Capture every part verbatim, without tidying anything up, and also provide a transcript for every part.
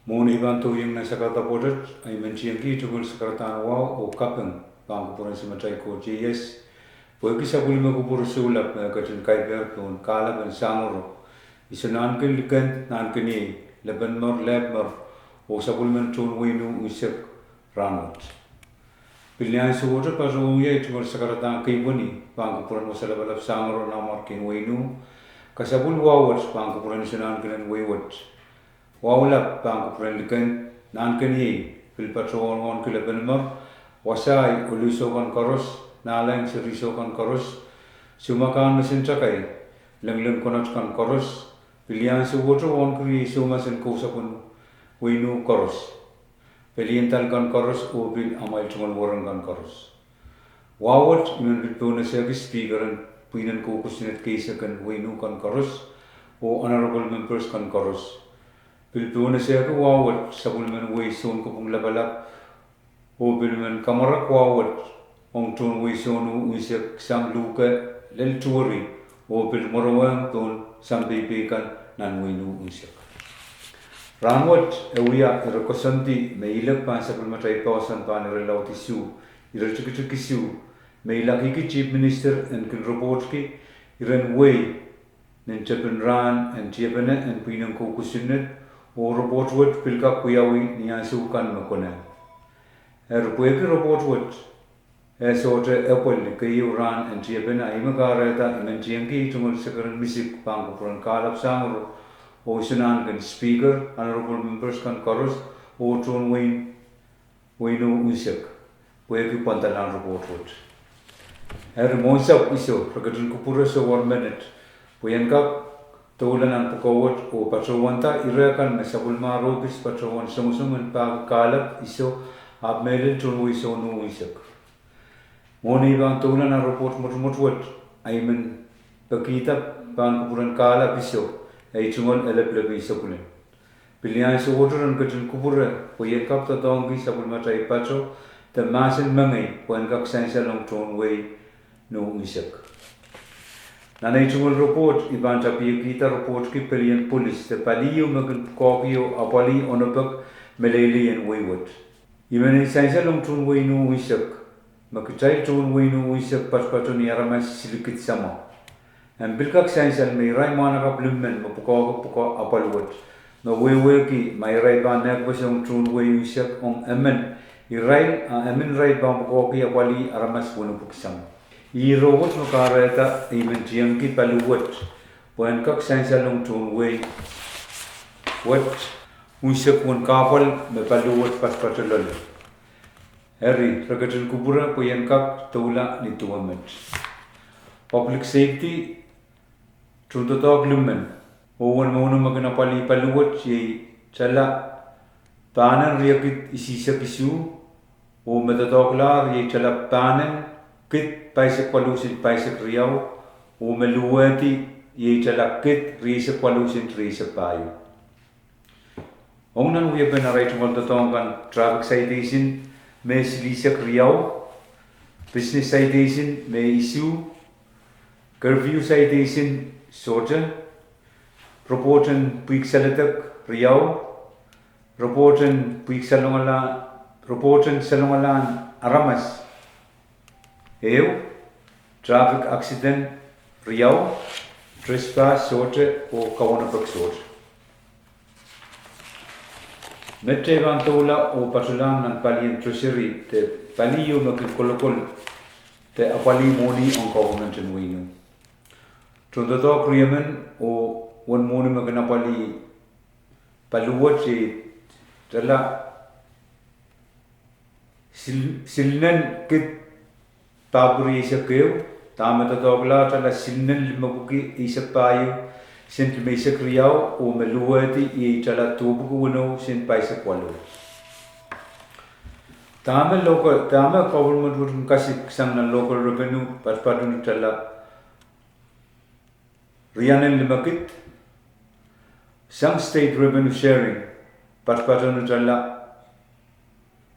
Mwohn ei pahn dohng nan sakarada pwoatet, I men tiengki tungoal sakaradahn wahu oh kaping pahn kupwuren Samatail Koht Sises, pwehki sapwellime kupwure soulap me ketin kaipehr pohn kahlap en Sangoro, Iso Nahnken, Likend, Nahnken Iei, Lepenmwor, Lehpmwor, oh sapwellimen tohn wehin unsek rahnwet. Pil ni ansowohte patohwan wia tungoal sakaradahn keipweni pahn kupwuren Wasa Lapalap Sangoro, Nanmwarkien Wehin U, kasapwil wahu wet pahn kupwuren Iso Nahnken en wehi wet. Wahu lap pahn kupwuren Likend, Nahnken Iei, pil patohwan wauneki Lepenmwor, Wasai, Oluhso kan koaros, Nahlen, Seriso kan koaros, Sumakahn, Mesen Takai, Lenglen Konot kan koaros, pil ni ansowohte wauneki riei soumas en kousapw en wehin U koaros, pelien dal kan koaros oh pil amwail tungoal wereng kan koaros. Wahu wet I men pil pohnese ki Speaker en pwihn en kou kosonned keisek en wehin U kan koaros, oh Honourable Members kan koaros. Pil pohnese ki wahu wet sapwellimen wehi Sounkopwung Lapalap, oh pil men kamwarek wahu wet ong tohn wehi Sohn U unsek sang luhke lel tuhweri, oh pil mwerewehng pohn sampei pei kan nan wehin U unsek. Rahnwet e wia ire koasoandi me ilek pahn sapwellimatail poahsoan pahn irelaud isuh, iretikitik isuh, me I lakiki Chief Minister en kin ripohtki iren wehi nin tepin rahn en tiepene en pwihn en kou kosonned, oh ripoht wet pil kak wiawi ni ansou kan me konehng. Eri pwehki ripoht wet e sohte epwel ni keieu rahn en tiepene, I men kahrehda I men tiengki tungoal sekeren misik pahn kupwuren kahlap Sangoro oh Iso Nahnken, Speaker, Honourable Members kan koaros, oh tohn wehin U unsek, pwehki pwandalahn ripoht wet. Eri mwohnsapw iso, re ketin kupwure sohwar menet, pwe I en kak doula nan pwukoa wet oh patohwanda ire kan me sapwellimomwi ohpis patohwan songosong en pahki kahlap iso, ahpw mehlel tohn wehi Sohn U unsek. Mwohn ei pahn doula nan ripoht mwotomwot wet, I men pekihda pahn kupwuren kahlap iso, ei tungoal elepwlepin sapwelin. Pil ni ansowohte ren ketin kupwure pwe I en kak doadoahngki sapwellimatail pato de mahsen mengei pwe en kak sansal ong tohn wehin U unsek. Nan ei tungoal ripoht I pahn tapiekihda ripohtki pelien polis de pali ieu me kin pwukoahki oh apwalih onopek meleilei en wehi wet. I men sansal ong tohn wehin U unsek, me kitail tohn wehin U unsek patopato ni aramas silikid samwa. E pil kak sansal me irail mwahnakapw limmen me pwukoahki pwukoa apwal wet, me wehwehki ma irail pahn nehkpeseng tohn wehi unsek ong emen irail, a emen irail pahn pwukoahki apwalih aramas wenepwiki samwa. Ih ire wet me kahrehda I men tiengki pali wet pwe en kak sansal ong tohn wehi wet unsek uwen kahpwal me pali wet patopato loale. Eri re ketin kupwure pwe I en kak doula ni duwe met. Public Safety, tohndoadoahk limmen, oh uwen mwohni me kin apwalih pali wet iei tala pahnen riekid isihsek isuh, oh me doadoahklahr iei tala pahnen kid pahisek waluh sent pahisek riau, oh me luwehdi iei tala kid rieisek waluh sent rieisek pahieu. Ong nan wiepen arail tungoal doadoahk kan, traffic citation me silihsek riau, business citation me isuh, curfew citation sohte, ripoht en pwihk saledek riau, ripoht en pwihk salongala, ripoht en salongalahn aramas ehu, traffic accident riau, trespass sohte oh kaunopek sohte. Met ei pahn doula oh patolahng nan palien Treasury de pali ieu me kin kolokol de apwalih mwohni ong government en wehin U. Tohndoadoahk riemen oh uwen mwohni me kin apwalih pali wet iei tala sil-, silinen kid pahpwiki rieisek ehu, dahme doadoahklahr tala silinen limepwiki eisek pahieu sent limeisek riau, oh me luwehdi iei tala duwepwiki weneu sent pahisek waluh. Dahme local, dahme government wet kin kasik sang nan local revenue patopato ni tala rianen limekid, sang state revenue sharing patopato ni tala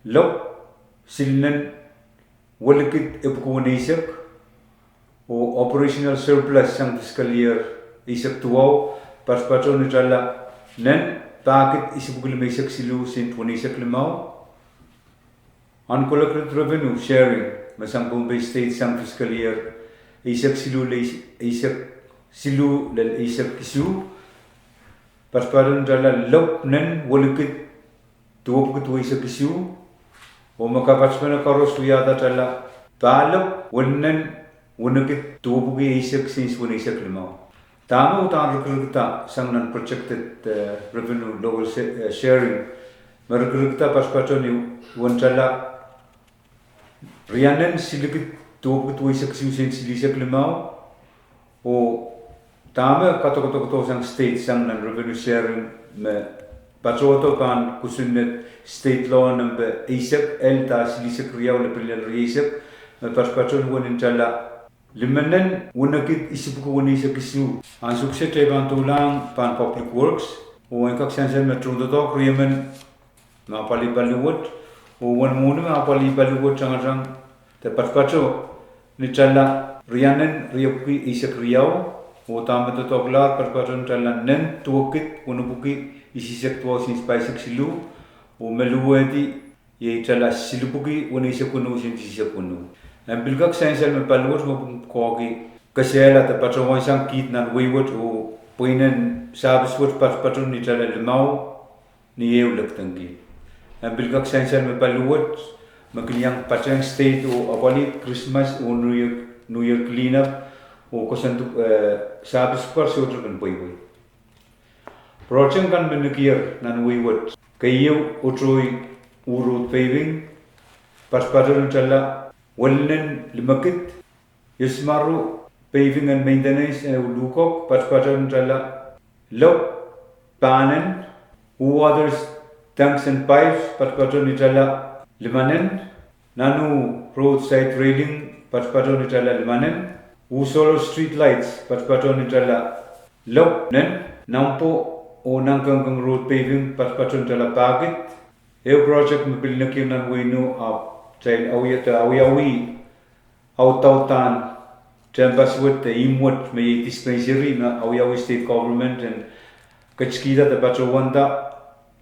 lok silinen welikid epwiki weneisek, oh operational surplus sang fiscal year eisek duwau patopato ni tala nen pahkid isipwiki limeisek siluh sent weneisek limau. Uncollected revenue sharing me sang Pohnpei State sang fiscal year eisek siluh lel eisek, siluh lel eisek isuh, patpato ni tala lopw nen welikid duwepwiki duweisek isuh, oh me kapatpene koaros wiahda tala pahlopw welinen wenekid duwepwiki eisek sent weneisek limau. Dahme uhdahn rikirikda sang nan projected, eh, revenue level sha-, eh, sharing, me rikirikda patpato ni uwen tala rianen silikid duwepwiki duweisek isuh sent silihsek limau, oh dahme kadokodokodo sang state sang nan revenue sharing me patohdo pahn kusunet state law nempe eisek elde silihsek riau lepin lel rieisek, me patpato ni uwen tala limenen wenekid isipwiki weneisek isuh. Ansou kiset kitail pahn doulahng pahn public works, oh en kak sansal me tohndoadoahk riemen me apwalih paliwet, oh uwen mwohni me apwalih paliwet tangatang de patpato ni tala rianen riepwiki eisek riau, oh dahme doadoahklahr patpato ni tala nen duwekid wenepwiki isisek duwau sent pahisek siluh, oh me luwehdi iei tala silipwiki weneisek weneu sent isisek weneu. En pil kak sansal me paliwet me pwukoahki kesehla de patohwan sang kiht nan wehi wet oh pweinen sahpis wet patpato ni tala limau ni ehu lekdengki. En pil kak sansal me paliwet me kin iang patehng state oh apwalih Krismas oh New Year, New Year cleanup oh koasoandi, eh, sahpis pwukat sohte kin pweipwei. Project kan me nekier nan wehi wet, keieu Otroi Uhr Road paving, patpato ni tala welinen limekid. Iesmaru paving and maintenance, eh, Lukok, patpato ni tala lopw pahnen. Uhr Waters tanks and pipes, patpato ni tala limanen. Nanu roadside railing, patpato ni tala limanen. Uhr solar street lights, patpato ni tala lopw nen. Nampo oh Nangkengkeng road paving, patpato ni tala pahkid. Ehu project me pil nekier nan wehi wet, ahpw kitail awiawih, awiawih audaudahn tehnpas wet de ihmw wet me iei dispensary me awiawih state government en ketikihda de patohwanda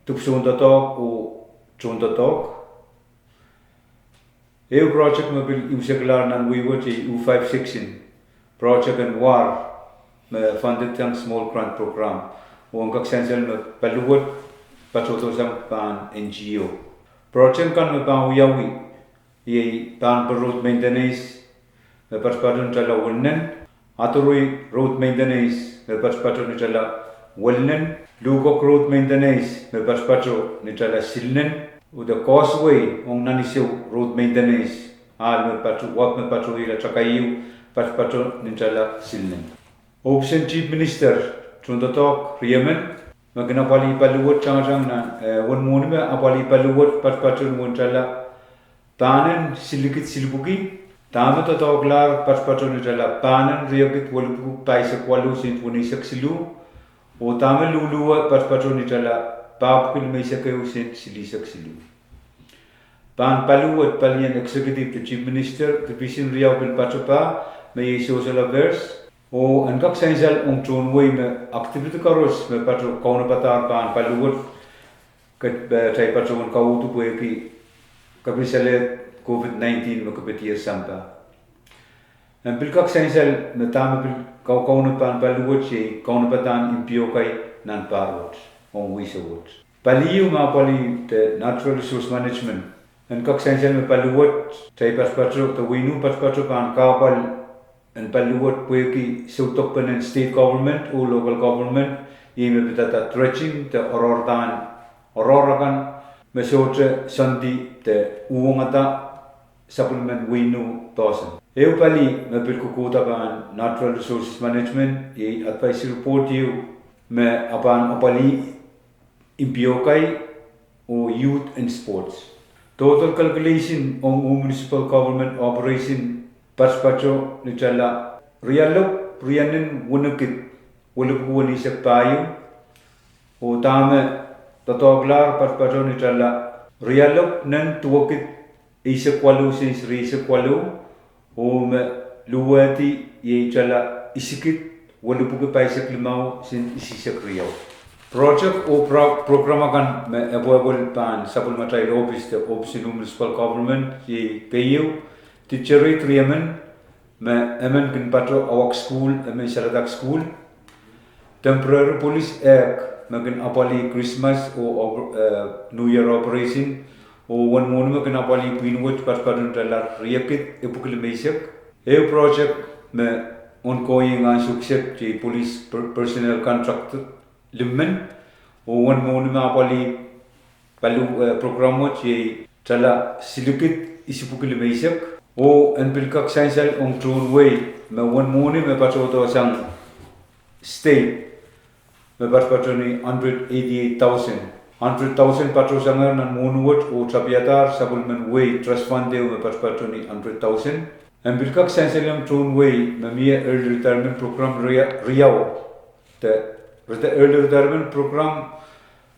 dipwisoun doadoahk oh tohndoadoahk. Ehu project me pil imwseklahr nan wehi wet iei U five section, project en war me funded sang small grant program, oh en kak sansal me paliwet patohdo sang pahn N G O. Project kan me pahn wiawi iei Pahn road maintenance me patpato ni tala welinen, Adurei road maintenance me patpato ni tala welinen, Lukok road maintenance me patpato ni tala silinen, oh de Causeway ong Nanisou road maintenance, ahl me pato, wahp me patohla takaieu, patpato ni tala silinen. Ohpis en Chief Minister, tohndoadoahk riemen me kin apwalih paliwet tangatang nan, eh, uwen mwohni me apwalih paliwet patpato ni uwen tala pahnen silikid silipwiki, dahme doadoaklahr patpato ni tala pahnen riekid welipwuki pahisek waluh sent weneisek siluh, oh dahme luhluwe patpato ni tala pahpwiki limeisek ehu sent silihsek siluh. Pahn paliwet, palien Executive de Chief Minister, division riau pil patohpah, me iei Social Affairs, oh en kak sansal ong tohn wehi me activity koaros me pato kaunopadahr pahn paliwet, ket, eh, kitail patohwan kauhdi pwehki kapinsalehd COVID nineteen me kapetier sampah. En pil kak sansal me dahme pil kaukaunop pahn paliwet iei kaunopadahn impiokai nan pahr wet ong wihso wet. Pali ehu me apwalih de Natural Resource Management. En kak sansal me paliwet, kitail patpato de wehin patpato pahn kahpwal en paliwet pwehki soudokpenen state government oh local government, iei me pidada dredging de oaroahr kan, oaroahr akan me sohte soandi de uhwongada sapwellimen wehin poahsoan. Ehu pali me pil kohkohda pahn Natural Resources Management iei advisory board ehu me e pahn apwalih impiokai oh youth and sports. Total calculation ong municipal government operation patpato ni tala rialopw rienen wenekid welipwuki weneisek pahieu, oh dahme doadoaklahr patpato ni tala rialopw nen duwekid eisek waluh sent rieisek waluh, oh me luwehdi iei tala isikid welipwuki pahisek limau sent isisek riau. Project oh program akan me epwehpwel pahn sapwellimatail ohpis de ohpis en Municipal Government iei keieu, teacher riemen me emen kin patoh awak sukuhl, emen saledek sukuhl, temporary police ehk me kin apwalih Krismas oh New Year operation, oh uwen mwohni me kin apwalih pwihn wet patopatohn tala riekid epwiki limeisek. Ehu project me ongoing ansou kiset iei police personnel contract limen, oh uwen mwohni me apwalih paliu program wet iei tala silikid isipwiki limeisek. Oh en pil kak sansal ong tohn wehi me uwen mwohni me patohdo sang state me patopatohni hundred eighty-eight thousand. Hundred thousand patohsangehr nan mwohni wet oh tapihadahr sapwellimen wehi trust fund ehu me patopatohni hundred thousand. En pil kak sansal ong tohn wehi me mie early retirement program riau, de early retirement program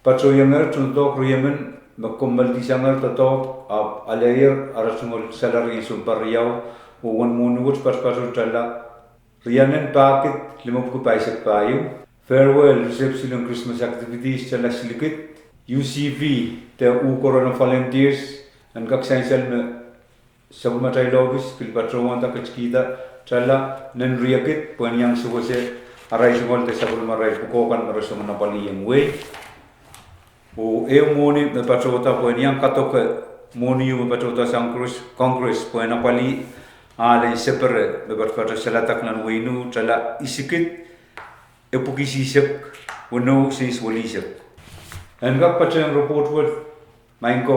patohiengehr tohndoadoahk riemen me kommoaldisangehr doadoahk ahpw aleier ara tungoal salary en sounpar riau, oh uwen mwohni wet patopatohn tala rienen pahkid limepwiki pahisek pahieu. Farewell reception and Christmas activities tala silikid. U C V de uh Corona volunteers, en kak sansal me sapwellimatail ohpis pil patohwanda ketikihda tala nen riekid pwehn iang sewese arail tungoal de sapwellimarail pwukoa kan me re song en apwalih ong wehi. Oh ehu mwohni me patohda pwehn iang kadoke mwohni ehu me patohda sang Congress pwehn apwalih ahlen sepere me patopato saledek nan wehi Nuh tala isikid epwiki isihsek weneu sens welihsek. En kak patehng report wet, maing ko,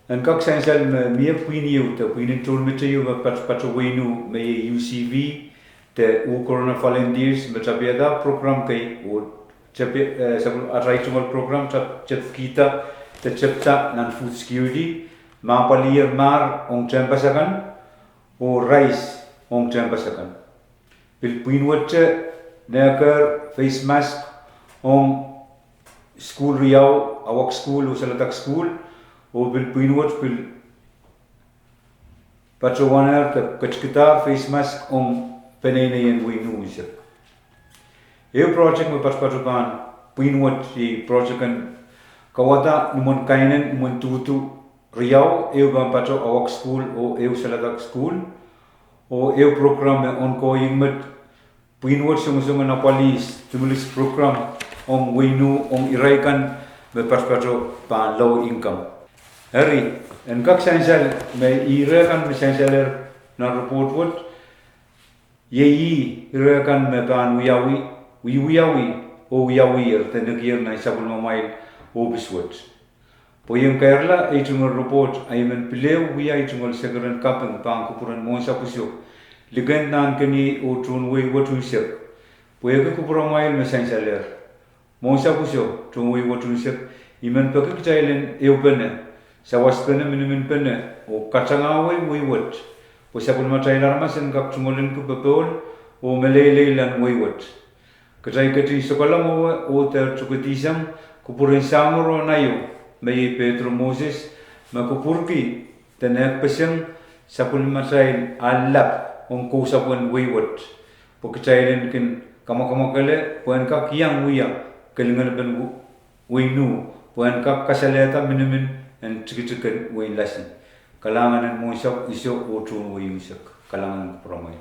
en kak sansal me mie pwihn ehu de pwihn en tohnmeteieu me patopato wehi Nuh me iei U C V de uh Corona volunteers me tapihada program kei oh atail tungoal program tepkihda de tepda nan food security, me apwaliher mahr ong tehnpas akan oh rais ong tehnpas akan. Pil pwihn wette nehkehr face mask ong sukuhl riau, awak sukuhl oh saledek sukuhl, oh pil pwihn wet pil patohwanehr de ketikidahr face mask ong peneinei en wehi Nuh unsek. Ehu project me patopato pahn pwihn wet iei project en kawada nimwen kainen, nimwen duhdu riau, ehu pahn patoh awak sukuhl oh ehu saledek sukuhl. Oh ehu program me ongoing met pwihn wet songosong en apwalih stimulus program ong wehi Nuh ong irail kan me patopato pahn low income. Eri, en kak sansal me ih reh kan me sansalehr nan report wet, iei ih reh kan me pahn wiawi, wiwiawi oh wiawiher de nekier nan sapwellimamwail ohpis wet. Pwe I en keirla ei tungoal report, I men pil ehu wia ei tungoal sekeren kaping pahn kupwuren Mwohnsapwuso, Likend, Nahnkeniei oh Tohn Wehi wet unsek, pwehki kupwuramwail me sansalehr. Mwohnsapwuso, Tohn Wehi wet unsek, I men peki kitail en ehupene, sawaspene, miniminpene, oh katangahwei wehi wet, pwe sapwellimatail aramas en kak tungoalenki popohl oh meleilei nan wehi wet. Kitail ketin sokalomwowe oh dehr tukedihsang kupwuren Samworo Naio, me iei Pedro Moses, me kupwurki de nehkpeseng sapwellimatail ah lap ong kousapwen wehi wet, pwe kitail en kin kamwakamwakele pwe en kak iang wia kelingenepen wehi Nuh, pwe en kak kasalehda minimin en tikitik en wehin Lasi. Kalahngan en Mwohnsapwuso oh Tohn Wehi unsek. Kalahngan en kupwuramwail.